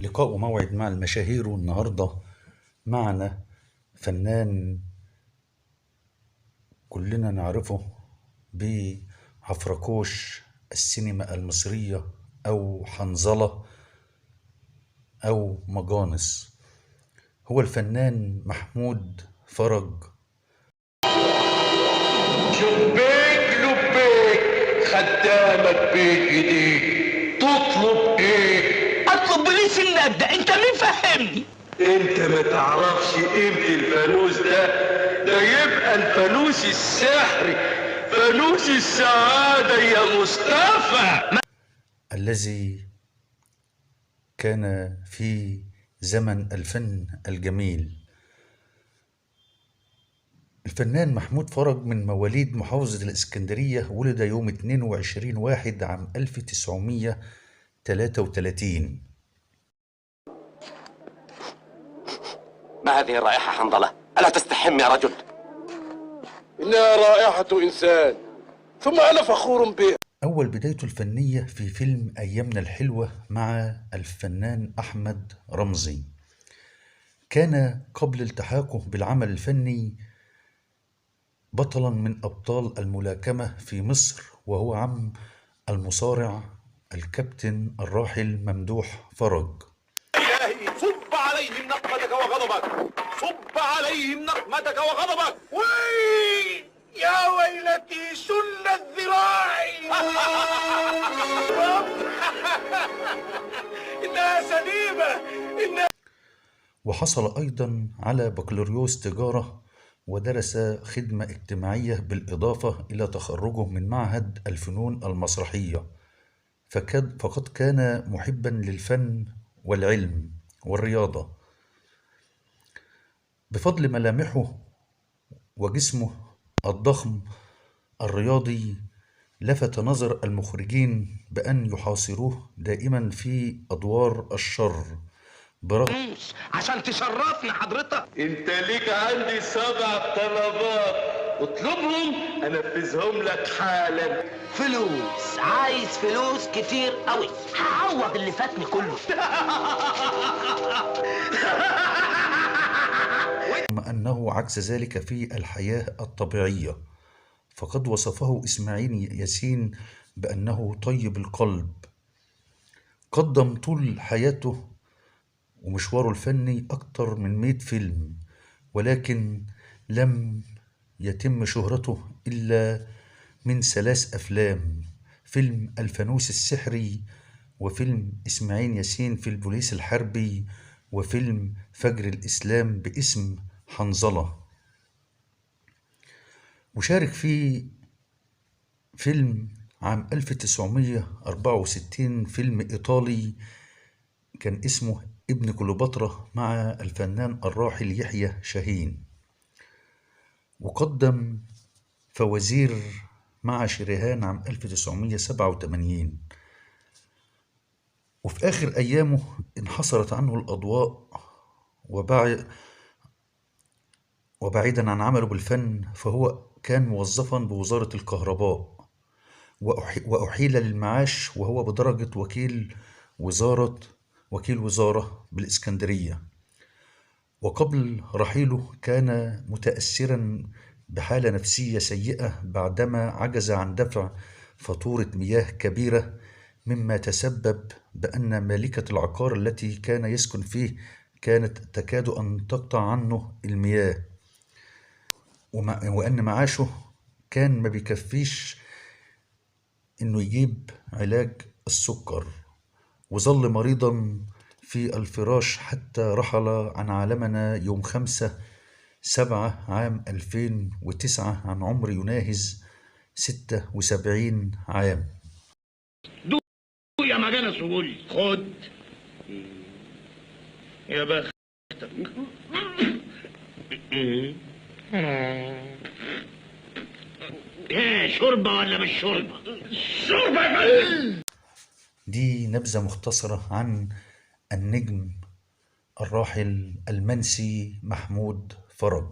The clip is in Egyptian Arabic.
لقاء وموعد مع المشاهير، والنهاردة معنا فنان كلنا نعرفه بعفركوش السينما المصرية أو حنظلة أو مجانس، هو الفنان محمود فرج. شبيك لبيك خدامك بين ايديك، تطلب ايه؟ اطلب بوليس النبدة. انت مين فهمني؟ انت ما تعرفش قيمة الفانوس ده، ده يبقى الفانوس السحري، فانوس السعادة يا مصطفى. الذي كان في زمن الفن الجميل. الفنان محمود فرج من مواليد محافظة الإسكندرية، ولد يوم 22/1 عام 1933. ما هذه الرائحة حنظلة؟ ألا تستحم يا رجل؟ إنها رائحة إنسان، ثم أنا فخور بها. أول بدايته الفنية في فيلم أيامنا الحلوة مع الفنان أحمد رمزي. كان قبل التحاقه بالعمل الفني بطلا من أبطال الملاكمة في مصر، وهو عم المصارع الكابتن الراحل ممدوح فرج. إلهي صب عليهم نقمتك وغضبك، صب عليهم نقمتك وغضبك. وي يا ويلتي شلت ذراعي. إنها سليمة، إنها. وحصل أيضا على بكالوريوس تجارة، ودرس خدمة اجتماعية، بالإضافة إلى تخرجه من معهد الفنون المسرحية. فقد كان محبا للفن والعلم والرياضة. بفضل ملامحه وجسمه الضخم الرياضي لفت نظر المخرجين بأن يحاصروه دائما في أدوار الشر، برغم عشان تشرفنا حضرتك. انت ليك عندي 7 طلبات، اطلبهم انفذهم لك حالا. فلوس، عايز فلوس كتير قوي، هعوض اللي فاتني كله. أنه عكس ذلك في الحياة الطبيعية، فقد وصفه إسماعيل ياسين بأنه طيب القلب. قدم طول حياته ومشواره الفني أكثر من 100 فيلم، ولكن لم يتم شهرته إلا من 3 أفلام: فيلم الفانوس السحري، وفيلم إسماعيل ياسين في البوليس الحربي، وفيلم فجر الإسلام باسم حنظلة. وشارك في فيلم عام 1964، فيلم إيطالي كان اسمه ابن كليوباترا مع الفنان الراحل يحيى شاهين. وقدم فوازير مع شريهان عام 1987. وفي آخر أيامه انحصرت عنه الأضواء، وبعيدا عن عمله بالفن، فهو كان موظفا بوزارة الكهرباء، وأحيل للمعاش وهو بدرجة وكيل وزارة بالإسكندرية. وقبل رحيله كان متأثرا بحالة نفسية سيئة بعدما عجز عن دفع فاتورة مياه كبيرة، مما تسبب بأن مالكة العقار التي كان يسكن فيه كانت تكاد أن تقطع عنه المياه، وأن معاشه كان ما بيكفيش إنه يجيب علاج السكر، وظل مريضا في الفراش حتى رحل عن عالمنا يوم 5/7 عام 2009 عن عمر يناهز 76 عام. دوق يا مجانس وقول خد يا بختك. ايه شوربة ولا مش شوربة؟ شوربة يا فندم. دي نبذة مختصرة عن النجم الراحل المنسي محمود فرج.